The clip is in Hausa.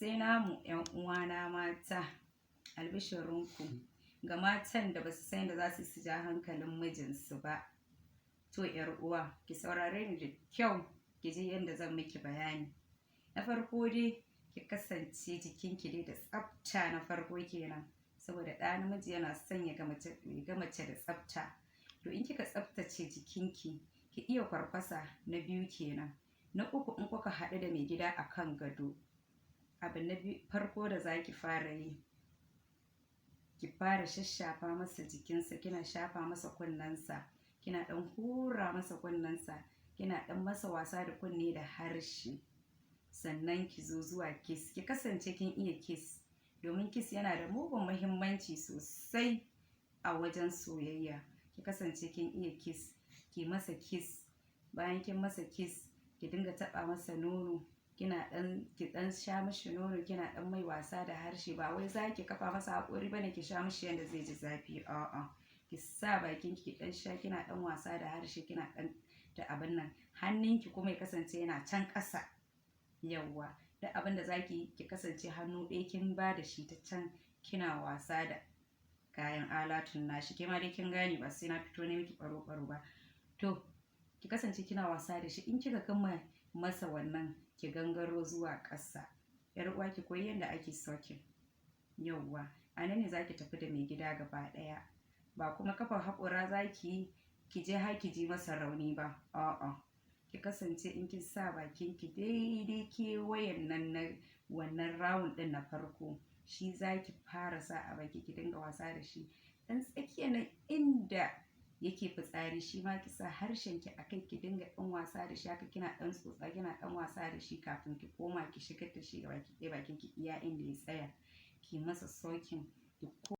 Sai namu 'yan uwana mata, albishirinku ga matan da ba su san yadda za su ja hankalin mijinsu ba. To 'yar uwa, ki saurare ni da kyau, ki ji yadda zan miki bayani. Na farko dai, ki kasance jikinki dai da tsafta, na farko kenan, saboda ɗa namiji yana son ya ga mace da tsafta. To in kika tsaftace jikinki, ki iya kwarkwasa, na biyu kenan. Na uku, in kuka haɗu da mai gida a kan gado, abu na farko da za ki fara yi, ki fara shashafa masa jikinsa, kina shafa masa kunnensa, kina ɗan hura masa kunnensa, kina ɗan masa wasa da kunne da harshe. Sannan ki zo zuwa kiss, ki kasance kin iya kiss, domin kiss yana da mugun muhimmanci sosai a wajen soyayya. Ki kasance kin iya kiss, ki masa kiss. Bayan kin masa kiss, ki dinga taɓa masa nono, kina ɗan ki ɗan sha mishi nono, kina ɗan mai wasa da harshe. Ba wai za ki kafa masa haƙori bane ki sha mishi yanda zai ji zafi, a'a. Ki sa bakin ki ɗan sha, kina ɗan wasa da harshe, kina ɗan da abin nan. Hannunki kuma ya kasance yana can ƙasa. Yawwa, duk abin da za ki yi, ki kasance hannu ɗaya kin ba da shi ta can, kina wasa da kayan alatun nashi. Ke ma dai kin gane, ba sai na fito ne miki ɓaro-ɓaro ba. To ki kasance kina wasa da shi. In kika gama masa wannan, ki gangaro zuwa ƙasa. 'Yar uwa, ki koyi yadda ake sucking. Yawwa, a nan ne za ki tafi da mai gida gaba ɗaya. Ba kuma kafa haƙora za ki yi ki je har ki ji masa rauni ba, a'a. Ki kasance in kin sa bakin ki daidai kewayen nan na wannan round ɗin na farko, shi za ki fara sa a baki, ki dinga wasa da shi. Ɗan tsakiya nan inda yake fitsari, shi ma ki sa harshen ki a kai, ki dinga ɗan wasa da shi haka, kina ɗan tsotsa, kina ɗan wasa da shi, kafin ki koma ki shigar da shi gabaki ɗaya bakin ki iya inda ya tsaya. Ki masa sucking ki.